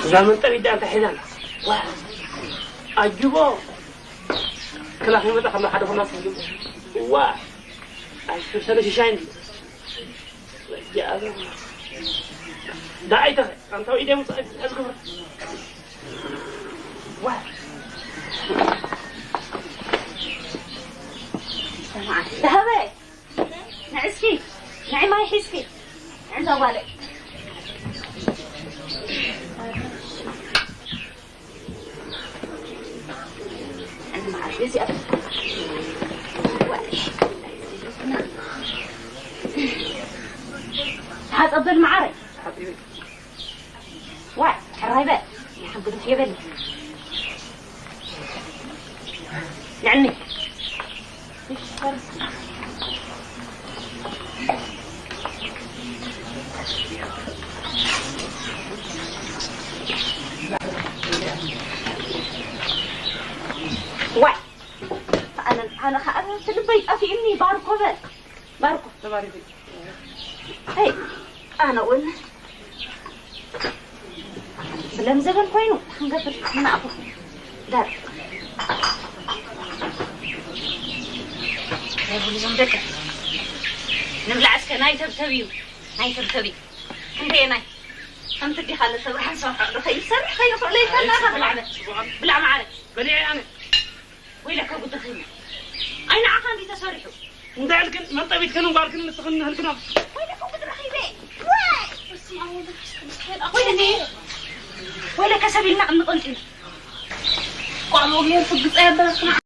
እዛ መንጠቢት ደኣ እንታይ ሒዛ ኣላ? ዋ! ኣጅቦ! ክላ ከይመጣ ከሎ ሓደ ኩና ትዝግብ። ዋ! ኣይ፣ ሰለ ሽሻይ እንዲ። ወዲ ኣበ። ደኣ ኣይተኸ፣ ኣንታ ወይ ደም ጻ-፣ ሕዝ ግብር። ዋ! ሰማዕ፣ ደሃበ! ንዕስኪ፣ ንዒ ማይ ሒዝኪ፣ ንዕዛ ጓለይ። ተሓጸብ በል መዓረይ። ዋይ፣ ሕራይ በል። ንሓን ግድፍ የበል። ንዕኒ። ዋይ፣ ኣነ፣ ኣነ ኸዓ እቲ ልበይ ጠፊኡኒ። ባርኮ በል፣ ባርኮ። ተባሪኺ። ኣይ፣ ኣነ እውን ብለም ዘበን ኮይኑ ክንገብር ምናእኹ። ዳር። ናይ ብሉዞም ደቂ። ንብላዕ እስከ ናይ ተብተብ እዩ። ናይ ተብተብ እዩ። ክንደየ ናይ። ከምቲ ዲኻ ለሰብርሓን ሰርሖ ዶ ከይሰርሕ ከይኽእሎ ኢልካ እናኻ ብላዕ በል። ብላዕ መዓረ። በሊዐ ኣነ። ወይለከ ጉድኺ። ኣይ ንዓኻ እንዲ ተሰሪሑ። እንታይ ኢልክን? መንጠቢትክን ጓልክን ንስኽን ንህልክን። ወይለከ ጉድ ረኺበ። ወይ! በስመ ኣብ ወወልድ ወመንፈስ ቅዱስ ሓይል ኣኾይነ። ወይለከ ሰብ ኢልና ቅምጦ እንጢና። ቆልዑ ብሄር ፍግፀ ያበላክና።